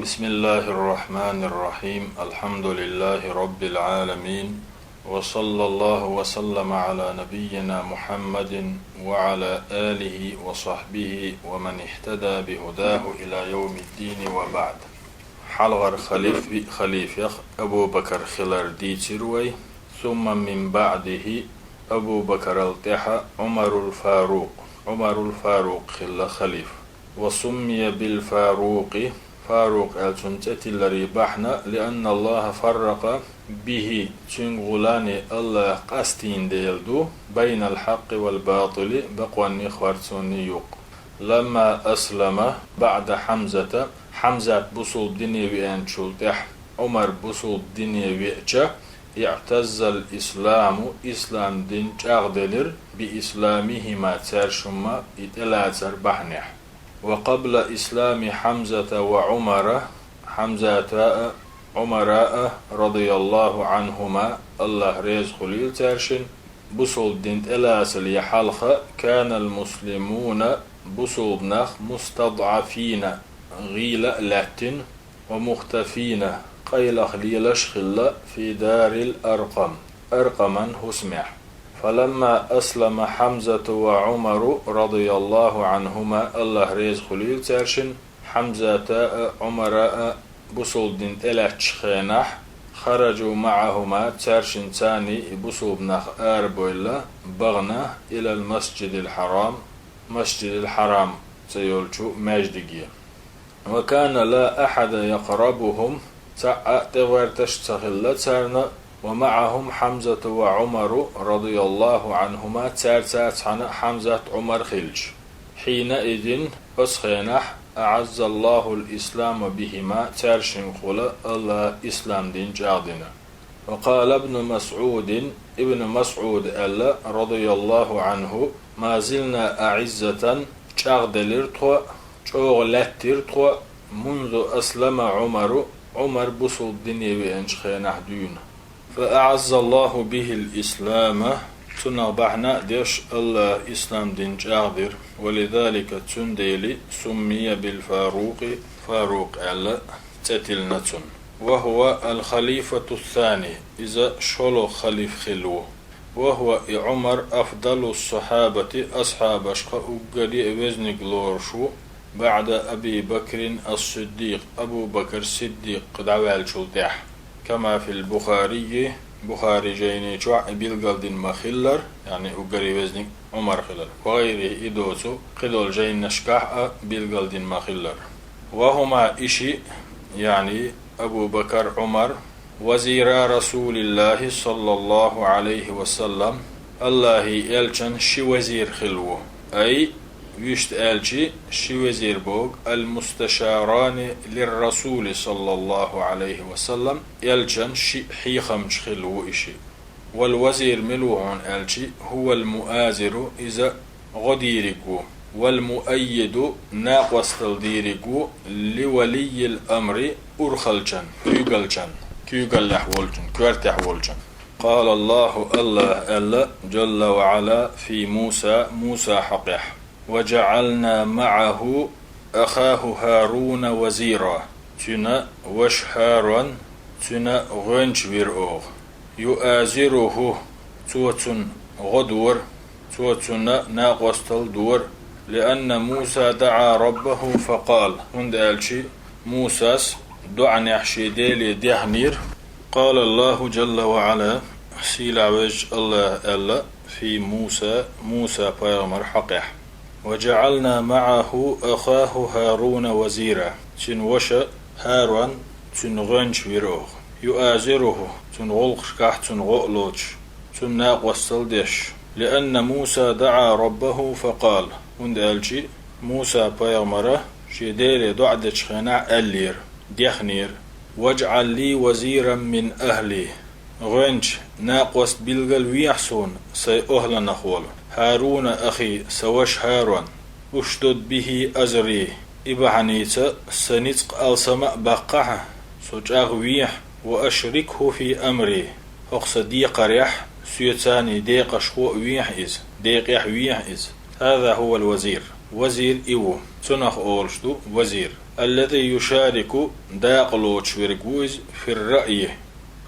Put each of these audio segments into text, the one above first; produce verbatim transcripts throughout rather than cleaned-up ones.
بسم الله الرحمن الرحيم. الحمد لله رب العالمين. وصلى الله وسلم على نبينا محمد وعلى آله وصحبه ومن اهتدى بهداه إلى يوم الدين وبعد. ХьалхагӀа халиф, виъ халифех Абу Бакр хилар дийцира вай. ثم من بعده, Абу Бакрал тӀехьа Ӏумарул Фарукъ, Ӏумарул Фарукъ хилла халиф. وسمي بالفاروق, Фарукъ аьлла цунна цӀе тилларий бахьана, لأن الله فرق به, цуьнгахула Аллахь къастийна дела ду, بين الحق والباطل, бакъонний хӀорцонний юкъ. لما أسلم بعد حمزة, Хьамзат бусулба дине веанчул тӀехьа Ӏумар бусулба дине веача, اعتز الإسلام, ислам дин чӀагӀделира, بإسلامهما, цаьршимма и тӀелацар бахьанехь. وقبل إسلام حمزة وعمر, Хьамзата а, Ӏумара а, رضي الله عنهما, Аллахь реза хуьлийла цаьршинна, бусулба дин тӀелацале хьалха, كان المسلمون, бусулба нах, مستضعفين, гӀийла а лаьттина, ومختفين, къайлаха лелаш а хилла, في دار الأرقم, Аркъаман хӀусамехь. فلما أسلم حمزة وعمر رضي الله عنهما, Аллахь реза хуьлийла цаьршинна, Хьамзата а, Ӏумара а бусулба дин тӀелаьцначу хенахь, خرجوا معهما, цаьршинца и бусулба нах арабевлла, бахана, إلى المسجد الحرام, Масжидил Хьарам цӀе йолчу маьждиге. وكان لا أحد يقربهم, цхьаъ а тӀегӀерташ ца хилла царна, ومعهم حمزة وعمر رضي الله عنهما, цаьрца цхьаьна Хьамзат, Ӏумар хилча. حينئذ, оцу хенахь, أعز الله الإسلام بهما, цаьршингахула Аллахь ислам дин чӀагӀдина. وقال ابن مسعود, Ибн МасӀуда аьлла, رضي الله عنه: ما زلنا أعزة, чӀагӀделира тхо, чӀогӀа лаьттира тхо, منذ أسلم عمر, Ӏумар бусулба дине веанчу хенахь дуьйна. فأعز الله به الإسلام, цунах бахьана а деш Аллахь ислам дин чӀагӀдира, ولذلك, цундела, سمي بالفاروق, Фарукъ аьлла цӀе тиллина цунна. وهو الخليفة الثاني, иза шолгӀа халиф хилла ву. وهو, и Ӏумар, أفضل الصحابة, асхьабашкахь уггаре а везаниг лоруш ву, بعد أبي بكر الصديق, Абу Бакр Сиддикъ дӀаваьллачул тӀаьхьа. كما في البخاري, Бухари жайни чохь а билгалдина ма-хиллара, яъни уггаре везаниг Ӏумар хилар. وغيره, и доцу кхидолу жайнашкахь а билгалдина ма-хиллара. وهما, и шиъ, яъни Абу Бакр, Ӏумар, وزيرا رسول الله صلى الله عليه وسلم, Аллахьан элчан ши вазир хилла ву. أي, вуьшта аьлча, ши везир боху, المستشاران للرسول صلى الله عليه وسلم, элчан шиъ хьехамча хилла ву и шиъ. والوزير мила ву хьуна аьлча, هو المؤازر, иза гӀо дийриг ву, والمؤيد, накъосталла дийриг ву, لولي الأمر, урхаллачун, куьйгаллачун, куьйгаллехь волчун, коьртехь волчун. قال الله, Аллахь аьлла, جل وعلا في موسى, Муса хьокъехь: وجعلنا معه أخاه هارون وزيرا. Цуьнан ваша ХӀарон, цуьнан гӀоьнча вира оха. يؤازره, цо цунна гӀо дора, цо цунна накъосталла дора. لأن موسى دعا ربه فقال, хӀунда аьлча Мусас доӀанехь шен Деле дехнера. قال الله جل وعلا, сийлахь везачу Аллахь аьлла, في موسى, Муса пайхамар хьокъехь: وجعلنا معه أخاه هارون وزيرا. Цуьнан ваша ХӀарон, цуьнан гӀоьнча вира оха. يؤازره, цуьнан гӀуллакхашкахь цунна гӀо а лоцуш, цунна накъосталла деш. لأن موسى دعا ربه فقال, хӀунда аьлча Муса пайхамара шен Деле доӀа дечу хенахь аьллера, дехнера: واجعل لي وزيرا من أهلي. ГӀоьнча, накъост билгал вехьа суна сайн охӀланах волу. هارون أخي, сан ваша ХӀарон. أشدد به أزري, и бахьаница сан ницкъ алсам а баккхахьа, со чӀагӀ вехьа, وأشركه في أمري, хӀокху сан декхарехь соьца декъашхо а вехьа иза, декъехь вехьа иза. هذا هو الوزير. Вазир и ву. Цунах олуш ду вазир. الذي يشارك, дакъа лоцуш верг ву иза, في الرأي,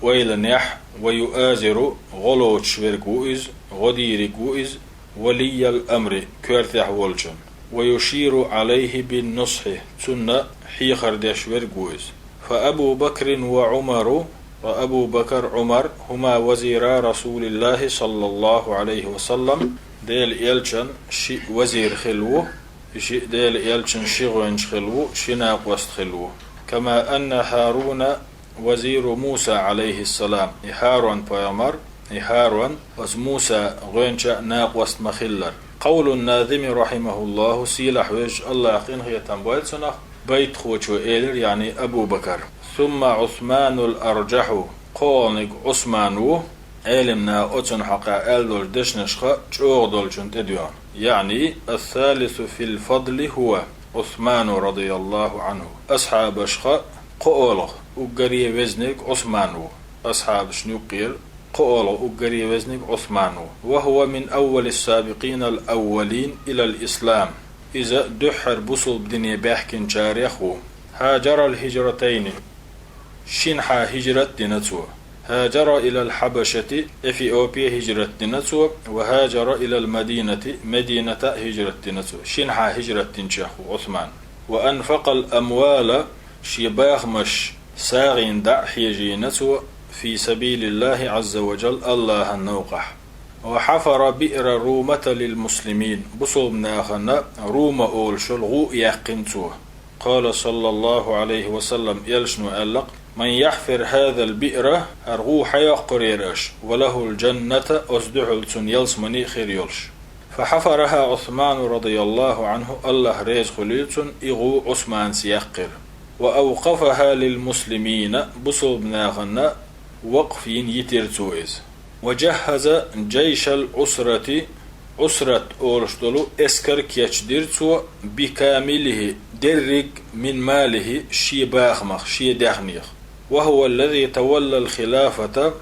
ойланехь, ويؤازر, гӀо лоцуш верг ву иза, гӀо дийриг ву иза, ولي الأمر, коьртехь волчун, ويشير عليه بالنصح, цунна хьехар деш верг ву иза. فأبو بكر وعمر, ткъа Абу Бакар, Ӏумар, هما وزيرا رسول الله صلى الله عليه وسلم, Делан элчан ши вазир хилла ву, и ши Делан элчан ши гӀоьнча хилла ву, ши накъост хилла ву. كما أن هارون وزير موسى عليه السلام, и ХӀарун пайхамар, и ХӀарун оцу Муса гӀоьнча а накъост ма хиллара. قول الناظم رحمه الله, сийлахь везачу АллахӀа къинхетам бойла цунах, байтхочо элира, яъни Абу Бакар: ثم عثمان الأرجح, кхоалгӀаниг Ӏусман ву, Ӏелимнаха оцунна хьокъехь аьлла долчу дешнашха чӀогӀа долчунна тӀедоьгӀна. يعني الثالث في الفضل هو عثمان رضي الله عنه. Асхьабашха кхоалгӀа, уггаре везниг Ӏусман ву. Асхьабашна юккъера кхоалгӀа, уггаре везниг Ӏусман ву. وهو من أول السابقين الأولين إلى الإسلام. Иза дуьххьара бусулба дине баьхкинчарех ву. هاجر الهجرتين, шина хьа хӀижрат дина цо. هاجر إلى الحبشة, Эфиопе хӀижрат дина цо, وهاجر إلى المدينة, Медината а хӀижрат дина цо. Шина хьа хӀижрат динчех ву Ӏусман. وأنفق الأموال, шен бахамаш сагӀина дӀа а хьежийна цо, في سبيل الله عز وجل, АллахӀан новкъахь. وحفر بئر رومة للمسلمين, бусулба нахана Рума олуш йолу гӀу яьккхина цо. قال صلى الله عليه وسلم, элчано аьлла-кх: من يحفر هذا البئر, хӀара гӀу хьайоккхур яра аша, وله الجنة, оцу дуьхьал цунна ялсамани а хир йолуш. فحفرها عثمان رضي الله عنه, АллахӀ реза хуьлийла цунна, и гӀу Ӏусманца яьккхира. وأوقفها للمسلمين, бусулба нахана вакъф йина йитира цо иза. وجهز جيش العسرة, Ӏусрат олуш долу эскар кечдира цо, بكامله, дерриг, من ماله, шен бахамах, шен даьхнех. وهو الذي تولى الخلافة,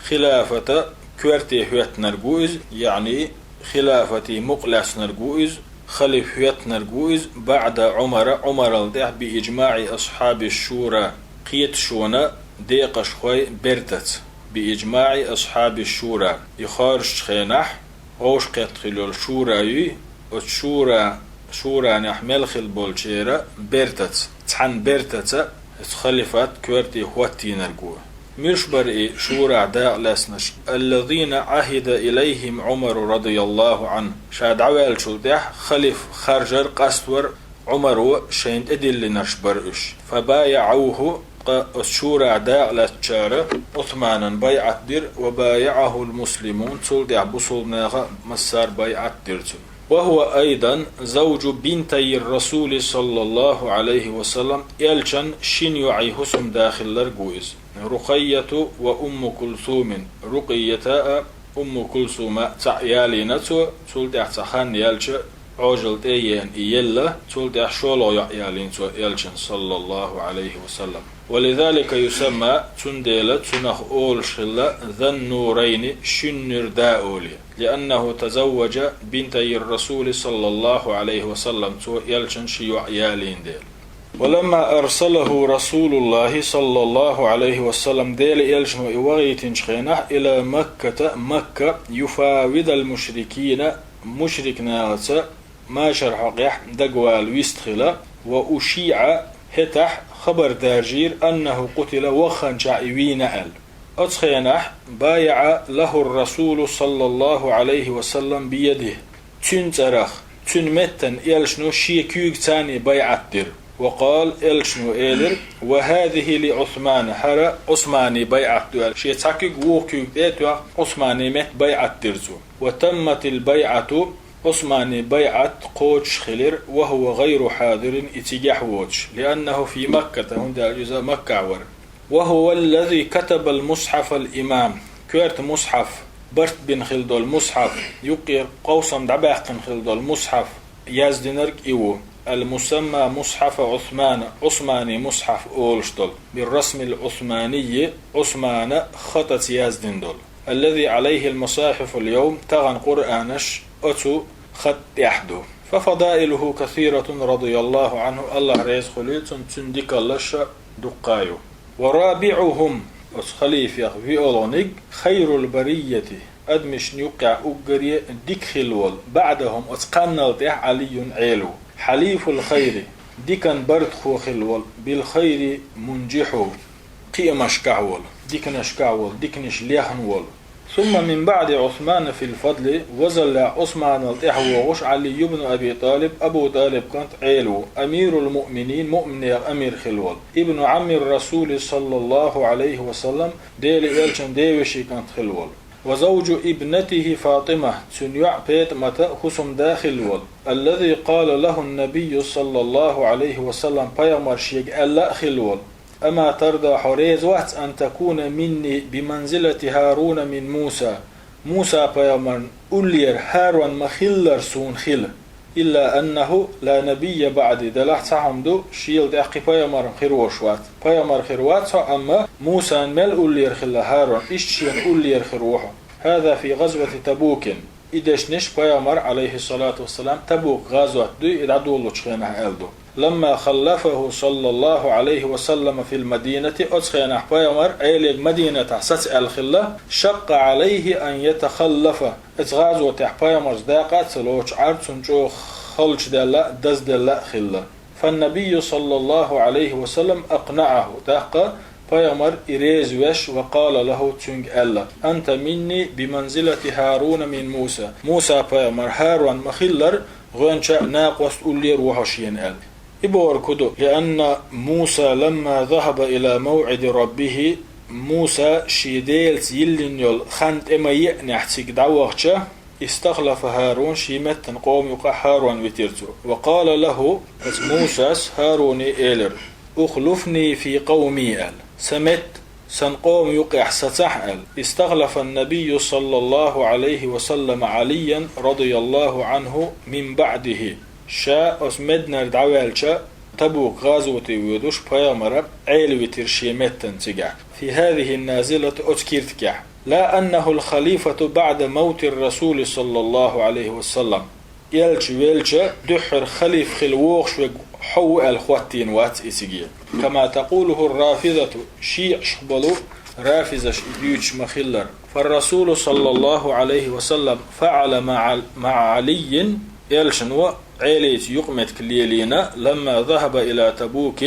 хилафата коьрте хӀоьттинарг ву иза, яъни хилафате мукъ лаьцнарг ву иза, халиф хӀоьттинарг ву иза, بعد عمر, Ӏумарал тӀаьхьа, بإجماع أصحاب الشورى, кхеташонан декъашхойн бертаца, بإجماع أصحاب الشورى. И хоржучу хенахь, вовшахкхетта хилла йолу шура юй, оцу шура, шуранехь мел хилла болчеран бертаца, цхьана бертаца оцу халифат коьрте хӀоттийнарг ву. Муьлш бара и шурахь дакъа лаьцнарш? الذين عهد إليهم عمر رضي الله عنه. Ша дӀаваьллачул тӀаьхьа халиф харжар, къаствар Ӏумаро шайна тӀедиллинарш бара уьш. فبايعوه, ткъа оцу шурахь дакъа лаьцначара Ӏусманан байӀат дира, وبايعه المسلمون, цул тӀаьхьа бусулба наха массара байӀат дира цунна. وهو أيضا زوج بنتي الرسول صلى الله عليه وسلم, элчан шина йоӀан хӀусамда хилларг ву иза. رقية وأم كلثوم, Рукъията а, Умму Кулсума а цхьаъ ялийна цо, цул тӀаьхьа цхьа хан яьлча, Ӏожалла тӀе а еана и елла, цул тӀаьхьа шолгӀа йоӀ ялийна цо элчан, صلى الله عليه وسلم. ولذلك يسمى, цундела цунах олуш хилла, ذا النورين, шина нуьра да олий. لأنه تزوج بنتي الرسول صلى الله عليه وسلم, цо элчан ши йоӀ ялийна дела. ولما أرسله رسول الله صلى الله عليه وسلم, Делан элчано и вахийтинчу хенахь, إلى مكة, Макка, يفاوض المشركين, мушрик нахаца машар хьокъехь дагавала вистхила, وأشيع, хӀетахь хабар даржийра, أنه قتل, вахханчохь и вийна аьлла. Оцу хенахь, بايع له الرسول صلى الله عليه وسلم بيده, цуьнан цӀарах, цуьнан меттана элчано шен куьйга царний байӀат дира. وقال, элчано элира: وهذه لعثمان, хӀара Ӏусманий байӀат ду аьлла. Шен цхьа куьг вукху куьйга тӀе а тоьхна, Ӏусманий метта байӀат дира цо. وتمت البيعة, Ӏусманий байӀат кхочуш хилира, وهو غير حاضر, и цигахь воцуш, لأنه في مكة, хӀунда аьлча иза Маккахь вара. وهو الذي كتب المصحف الإمام, коьрта мусхьаф, барт бина хилла долу мусхьаф, юккъера къовсам дӀабаьккхина хилла долу мусхьаф яздинарг и ву, المسمى مصحف عثمان, Ӏусманий мусхьаф олуш долу, بالرسم العثماني, Ӏусмана хатаца яздина долу. الذي عليه المصاحف اليوم, тахана Къуръанаш оцу хатта тӀехь ду. ففضائله كثيرة رضي الله عنه, АллахӀ реза хуьлийла цунна, цуьнан дикаллаш дуккха ю. ورابعهم, оцу халифех виолгӀаниг, خير البرية, адамашна юккъехь уггаре дика хилла волу, بعدهم, оцу кхааннал тӀаьхьа, علي, Ӏела ву, حليف الخير, дикан бартахо хилла волу, بالخير منجح, кхиамашкахь волу, диканашкахь волу, диканаш лехна волу. ثم من بعد عثمان في الفضل, вазаллехь Ӏусманал тӀаьхьа вогӀуш, علي بن أبي طالب, Абу ТӀалиб кӀант, Ӏела ву, أمير المؤمنين, муъминех амир хилла волу, ابن عم الرسول صلى الله عليه وسلم, Делан элчан девешин кӀант хилла волу. وزوج ابنته فاطمة, цуьнан йоӀ ПетӀамат хӀусамда хилла волу. الذي قال له النبي صلى الله عليه وسلم, пайхамар шега аьлла а хилла волу: أما ترضى, хьо реза вац, أن تكون مني بمنزلة هارون من موسى, Муса-пайхамарна уллера ХӀарун ма-хиллара суна хила. إلا أنه لا نبي بعدي, делахь цхьа хӀума ду, шел тӀаьхьа кхин пайхамар хир волуш вац. Пайхамар хир вац хьо, амма Мусан мел уллера хилла ХӀарун, иштта шена уллера хир ву хьо. هذا في غزوة تبوك. И дешнаш пайхамар, عليه الصلاة والسلام, Табук гӀазот дуй, и дӀадолучу хенахь аьлла ду. لما خلفه صلى الله عليه وسلم في المدينة, оцу хенахь пайхамар Ӏелега Мадинатахь саца аьлла хилла, شق عليه أن يتخلف. Оцу гӀазотехь пайхамарца дакъа а ца лоцуш, Ӏар цунна чӀогӀа халчадаьлла а, дазделла а хилла. فالنبي صلى الله عليه وسلم أقنعه, тӀаккха пайхамар и реза веш, وقال له, цуьнга аьлла: أنت مني بمنزلة هارون من موسى. Муса-пайхамар ХӀарун ма-хиллара, гӀоьнча а, накъост уллера ву хьо шена аьлла. И бохург хӀун ду? لأن موسى لما ذهب إلى موعد ربه, Муса шен Делаца йиллина йолу хан тӀе ма-еанехь цига дӀавахча, استخلف هارون, шен меттана къоман юкъахь ХӀарун витира цо. وقال له, оцу Мусас ХӀаруне элира: اخلفني في قومي, аьлла. Сан метта, сан къоман юкъехь сацахь, аьлла. استخلف النبي صلى الله عليه وسلم عليا رضي الله عنه من بعده. Ша оцу Мединара дӀаваьлча, Табук гӀазоте воьдуш, пайхамар Ӏела витира шен меттана цигахь. في هذه النازلة, оцу киртигехь. لا أنه الخليفة بعد موت الرسول صلى الله عليه وسلم. Элча велча, дуьххьара халифа хила вогӀуш верг хьо ву аьлла хӀоттийна вац и цига. كما تقوله الرافضة, шиӀаш болу рафизаш и дуьйцуш ма-хиллара. فالرسول صلى الله عليه وسلم فعل مع، مع علي, элчано Ӏелица юкъаметтиг лелийна, لما ذهب إلى تبوك,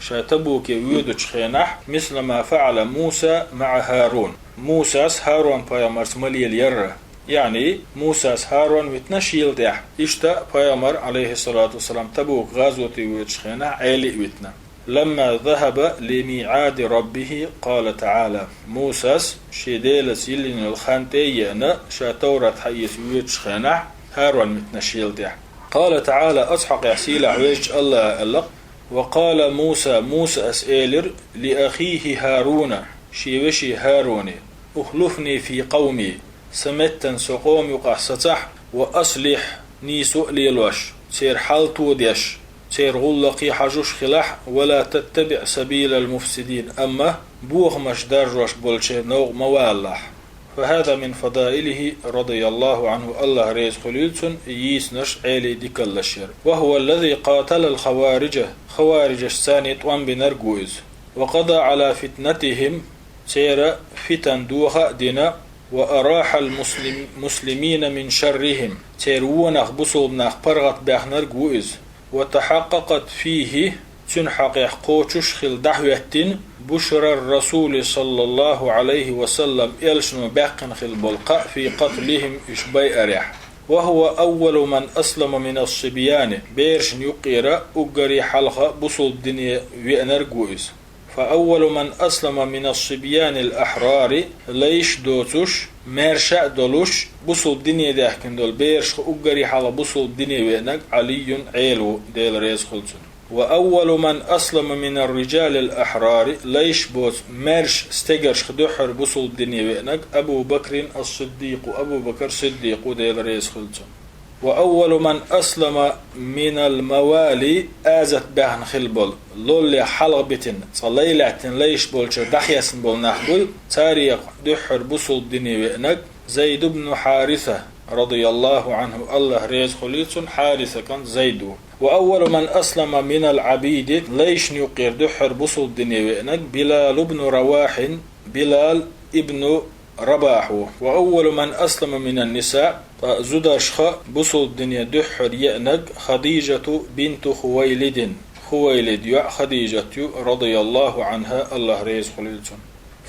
ша Табуке воьдучу хенахь, مثل ما فعل موسى مع هارون. Мусас ХӀарун-пайхамарца ма лелаярра. Яъни, Мусас ХӀарун витина шел тӀаьхьа. Иштта пайхамар, عليه الصلاة والسلام, Табук гӀазоте воьдучу хенахь Ӏели а витина. لما ذهب لميعاد ربه قال تعالى. Мусас шен Делаца йиллина йолу хан тӀе а еана, ша Таврат хьаэца воьдучу хенахь, ХӀарун витина шел тӀаьхьа. قال تعالى, оцу хьокъехь сийлахь везачу АллахӀа аьлла: وقال موسى, Мусас элира, لأخيه هارون, шен вешин ХӀаруне: اخلفني في قومي, сан меттана со къоман юкъахь сацахь, وأصلح, нийсо а лелош, церан хьал тодеш, церан гӀуллакхе хьажош хилахь, ولا تتبع سبيل المفسدين, амма бохамаш даржош болчеран новкъа ма валалахь. فهذا من فضائله رضي الله عنه, АллахӀ реза хуьлийла цунна, и йийцинарш Ӏелин дикаллаш яра. وهو الذي قاتل الخوارج, хаварижашца тӀом бинарг ву иза. وقضى على فتنتهم, церан фитан доха а дина, وأراح المسلم، المسلمين من شرهم, церан вонах бусалба нах паргӀатбаьхнарг ву иза. وتحققت فيه, цуьнан хьокъехь кхочуш а хилла дӀахӀоьттина, بشرى الرسول صلى الله عليه وسلم, элчано баьккхина хилла болу кхаъ, في قتلهم, уьш байарехь. وهو أول من أسلم من الصبيان, берашна юккъера уггаре хьалха бусалба дине веанарг ву иза. فأول من أسلم من الصبيان الأحرار, лайш а доцуш, маьрша а долуш, бусалба дине даьхкина долу берашха уггаре хьалха бусалба дине веанарг علي, Ӏела ву, Дела реза хуьлу цунна. وأول من أسلم من الرجال الأحرار, лайш а боцу маьрша стегаршха дуьххьара бусалба дине веанарг أبو بكر الصديق, Абу Бакр Сиддикъ ву, Дела реза хуьлу цунна. وأول من أسلم من الموالي, азат баьхна хилла болу, лоллех хьалха битина, цкъа лай лаьттина лайш болчара дӀахецна болу нах буй, царех дуьххьара бусалба дине веанарг زيد بن حارثة, رضي الله عنه, Аллахь реза хуьлийла цунна, Хьарисан кӀант Зайд ву. وأول من أسلم من العبيد, лайшна юккъера дуьххьара бусалба дине веанарг, بلال بن رواح, Билал ибн Рабахь ву. وأول من أسلم من النساء, ткъа зударшха бусалба дине дуьххьара еанарг, خديجة بنت خويلد, Хувайлид йоӀ Хадижат ю, رضي الله عنها, Аллахь реза хуьлийла цунна.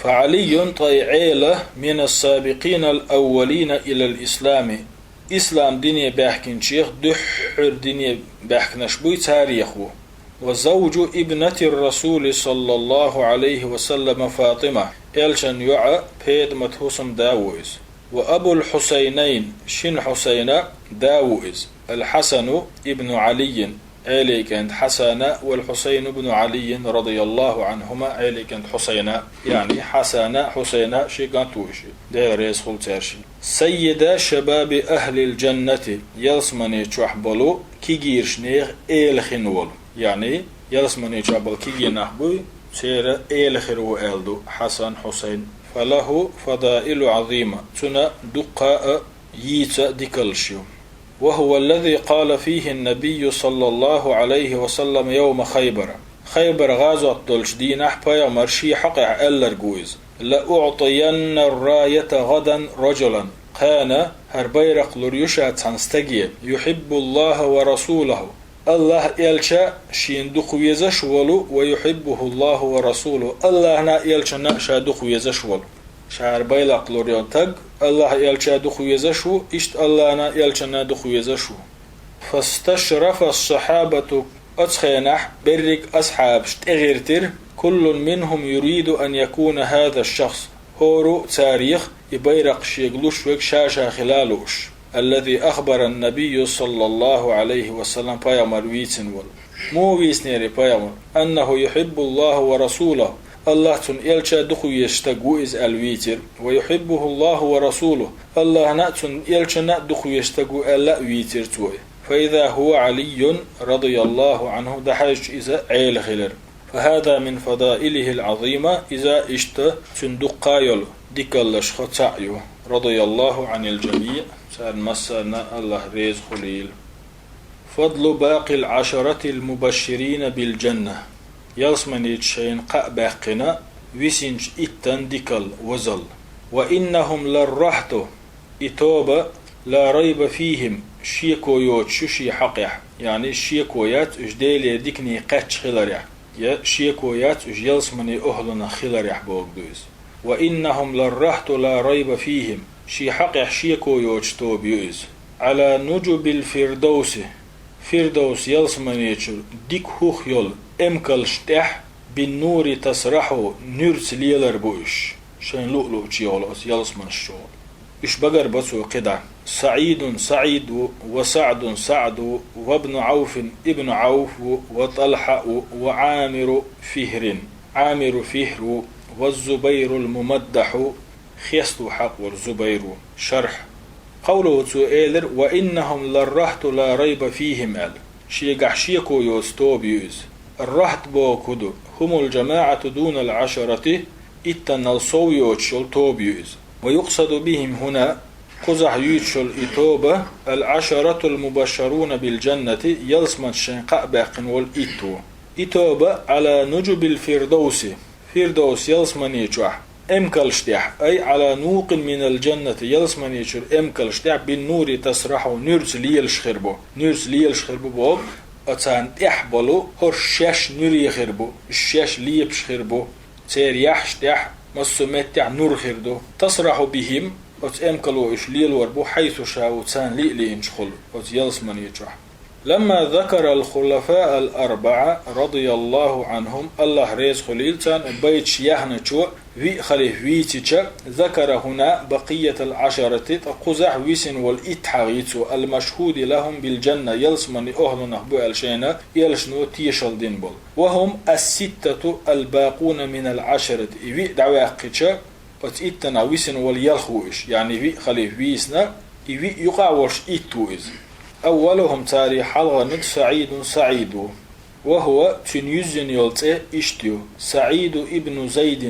فعلي, ткъа и Ӏела, من السابقين الأولين إلى الإسلام, ислам дине баьхкинчех дуьххьара дине баьхкинарш буй, царех ву. وزوج ابنة الرسول صلى الله عليه وسلم فاطمة, элчан йоӀа ПетӀамат хӀусамда ву иза. وأبو الحسينين, шин Хьусайна да ву иза. الحسن ابن علي, Ӏелин кӀант Хьасана, والحسين بن علي رضي الله عنهما, Ӏелин кӀант Хьусайна. Яъни Хьасана, Хьусайна ши кӀант ву уьш, Дела реза хуьлда цаьршинна. سيدا شباب أهل الجنة, ялсамани чохь болу кегийрачу нехан эла хин волу. Яъни ялсамани чохь болу кегий нах буй, церан эла хир ву аьлла ду Хьасан, Хьусайн. فله فضائل عظيمة, цуьнан дуккха а йийца дикаллаш ю. وهو الذي قال فيه النبي صلى الله عليه وسلم يوم خيبر. Хайбар гӀазот долчу дийнахь пайхамар шен хьокъехь аьлларг ву иза: لأعطين الراية غدا رجلا, кхана хӀара байракх лур ю ша цхьана стаге, يحب الله ورسوله, Аллахь а, элча а шена дукха везаш волу, ويحبه الله ورسوله, Аллахьна а, элчанна а ша дукха везаш волу. Ша хӀара байракх лур йолу стаг Аллахь а, элча а дукха везаш ву, иштта Аллахьна а, элчанна а дукха везаш ву. فاستشرف الصحابة, оцу хенахь берриг а асхьабаш тӀегӀиртира, كل منهم يريد أن يكون هذا الشخص, хӀора а царех и байракх шега луш верг ша-ша хила а лууш, الذي أخبر النبي صلى الله عليه وسلم, пайхамар вийцина волу. Муха вийцинера и пайхамар? أنه يحب الله ورسوله, Аллахь цуьнан элча а дукха везаш стаг ву иза аьлла вийцира, ويحبه الله ورسوله, Аллахьна а, цуьнан элчанна а дукха везаш стаг ву аьлла а вийцира цо. فإذا هو علي رضي الله عنه, дӀахьаьжча иза Ӏела хилира. فهذا من فضائله العظيمة, иза иштта цуьнан дуккха а йолу дикаллашха цхьаъ ю. رضي الله عن الجميع, царна массарна Аллахь реза хуьлийла. فضل باقي العشرة المبشرين بالجنة. Ялсамани чу шайна кхаъ баьккхина висинчу иттан дикалла, вазалла. وإنهم للرهط, и тоба, لا ريب فيهم, шеко йоцуш ю шен хьокъехь, яъни шеко яц уьш Деле дикане кхаьчна хиларехь, я шеко яц уьш ялсамани охӀланах хиларехь бохург ду иза. وإنهم للرهط لا ريب فيهم, шен хьокъехь шеко йоцуш тоба ю иза. على نجب الفردوس, Фирдовс ялсамани чуьра дика хӀух йолу эмкалш тӀехь, بالنور تسرح, нуьрца лелар бу уьш, шайн луъ-луъчу йолу оцу ялсаманаш чу. Уьш багар бо цо кхидӀа: سعيد, СаӀид ву, وسعد, СаӀд ву, وابن عوف, ибн Ӏауф ву, وطلحة ву, وعامر فهر, Ӏамиру Фихр ву, والزبير الممدح, хеста ву хьакъ волу Зубайр ву. Шархь. Къавлуху цо элира: وإنهم للرهط لا ريب فيهم аьлла. Шегахь шеко йоцу тоба ю иза. РахӀт бохург хӀун ду? هم الجماعة دون العشرة, иттанал сов йоцуш йолу тоба ю иза. ويقصد بهم هنا, кхузахь юьйцуш йолу и тоба, العشرة المبشرون بالجنة, ялсамани чу шайн кхаъ баьккхина волу итт ву. И тоба على نجب الفردوس, Фирдовс ялсамани чохь, эмкалш тӀехь, أي على نوق من الجنة, ялсамани чуьра эмкалш тӀехь, بالنور تسرح, нуьрца лелаш хир бу. Нуьрца лелаш хир бу боху, оцарна тӀехь болу хӀорш шаьш нуьре хир бу, шаьш лепаш хир бу. Церан яххьаш тӀехь, массо а меттехь нур хир ду. تسرح بهم, оцу эмкало уьш лелор бу, حيث شاءوا, царна лиъ-лиъначухула, оцу ялсамани чохь. لما ذكر الخلفاء الأربعة رضي الله عنهم, Аллахь реза хуьлийла царна, байташ яьхначо, виъ халиф вийцича, ذكر هنا بقية العشرة, ткъа кхузахь висина волу итт хьахийцо, المشهود لهم بالجنة, ялсамани охӀланах бу аьлла шайна элчано тешалла дина болу. وهم الستة الباقون من العشرة, и виъ дӀаваьккхича, оцу иттанах висина волу ялх ву уьш, яъни виъ халиф вийцина, и виъ юкъахь волуш итт ву иза. أولهم, царах хьалхарниг, سعيد, СаӀид ву. وهو, цуьнан юьззина йолу цӀе иштта ю: سعيد بن زيد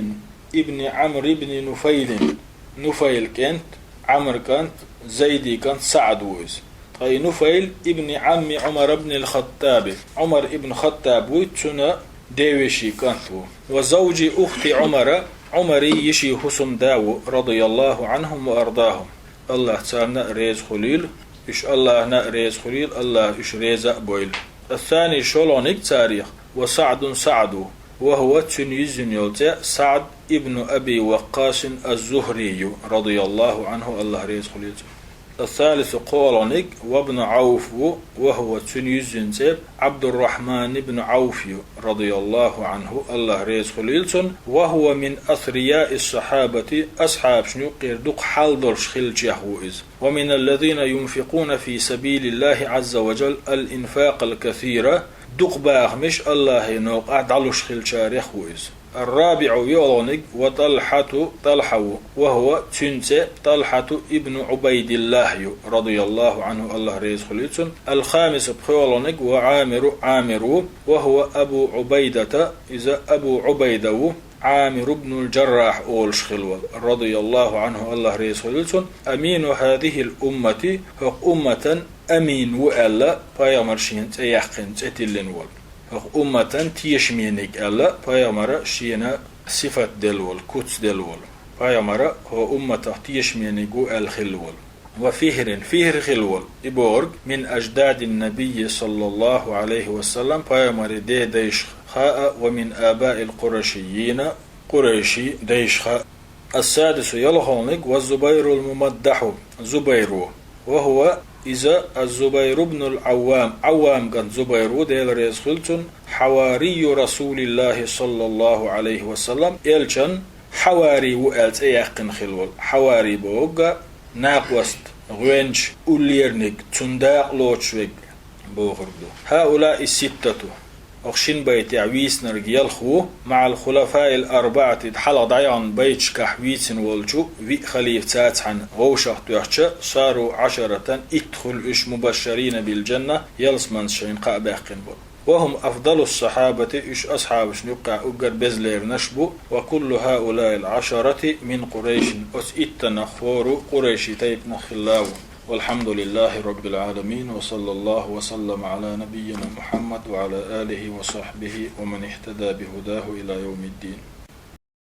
بن عمرو بن نفيل, Нуфайл кӀент, Ӏамр кӀант, Зайди кӀант СаӀд ву иза. Ткъа и Нуфайл ибни Ӏамми Ӏумар ибн ал-Хаттаби. Ӏумар ибн Хаттаб вуй, цуьнан девешин кӀант ву. Ва завжи ухти Ӏумара, Ӏумаран йишин хӀусамда ву, радияллаху Ӏанхум ва ардахум. АллахӀ царна а реза хуьлийла, уьш АллахӀна а реза хуьлийла, АллахӀ уьш реза а бойла. Ас-сани шолгӀаниг царех, ва СаӀдун СаӀд ву, ва хӀува цуьнан йиззина йолу цӀе СаӀд ибну Аби Ваккъасин аз-Зухри ю, радияллаху Ӏанху, АллахӀ реза хуьлийла цунна. Ас-салису кхоалгӀаниг вабну Ӏауф ву, ва хӀува цуьнан йиззина цӀе Ӏабдуррахьман ибну Ӏауф ю, радияллаху Ӏанху, АллахӀ реза хуьлийла цунна, ва хӀува мин асрияи ас-сахьабати, асхьабашна юккъера дукха хьал долуш хиллачех ву иза. Ва мин аллазина юнфикъуна фи сабилиллахи Ӏазза ва жалла ал-инфакъал касира, дукха бахамаш АллахӀан новкъахь дӀалуш хиллачарех ву иза. Ар-рабиӀу йоьалгӀаниг ва ТӀалхьату ТӀалхьа ву, ва хӀува цуьнан цӀе ТӀалхьату ибну Ӏубайдиллахь ю, радияллаху Ӏанху, АллахӀ реза хуьлийла цунна. Ал-хамису пхоьалгӀаниг ва Ӏамиру Ӏамир ву, ва хӀува Абу Ӏубайдата, иза Абу Ӏубайда ву, Ӏамир ибнул Джаррахь олуш хилла волу, радияллаху Ӏанху, АллахӀ реза хуьлийла цунна, амину хӀазихил уммати, хӀокху умматан амин ву аьлла, пайхамара шена цӀе яьккхина, цӀе тиллина волу. ХӀокху умматан тешамениг аьлла, пайхамара шена сифат делла волу, куц делла волу. Пайхамара хӀокху умматах тешамениг ву аьлла хилла волу. Ва фихрин, фихр хилла волу, и бохург, мин аждадин набийи, саллаллаху Ӏалайхи ва саллам, пайхамаран ден дайшах хаа, ва мин абаил къурайшиййина, къурайшийн дайшах хаа. Ас-садису ялхолгӀаниг ва Зубайрул мумаддахьу, Зубайр ву. Ва хӀува иза аз-Зубайр ибнул Ӏаввам, Ӏаввам кӀант Зубайр ву, Дела реза хуьлийла цунна, хьаварийю Расулиллахи, саллаллаху Ӏалайхи ва саллам, элчан хьавари ву аьлла цӀе яьккхина хилла волу. Хьавари бохург а, накъост, гӀоьнча, уллерниг, цунна дакъа лоцуш верг бохург ду. ХӀаулаи ситтату, хӀокху шина байтехь вийцинарг ялх ву, маӀал хулафаил арбаӀати, хьалха дӀаяханчу байташкахь вийцина волчу виъ халифаца цхьаьна вовшахтоьхча, сару Ӏашаратан, итт хуьлу уьш, мубашшарина бил джанна, ялсаманца шайна кхаъ баьккхина болу. Ва хӀум афдалус-сахьабати, уьш асхьабашна юккъехь уггар беза леринарш бу, ва куллу хӀаулаил Ӏашарати мин Къурайшин, оцу иттанах хӀора къурайши тайпанах хилла ву. Валхьамдулиллахи Раббил Ӏаламин, ва саллаллаху ва саллама Ӏала набиййина Мухьаммад ва Ӏала алихи ва сахьбихи ва ман ихтада бихудаху ила явмиддин.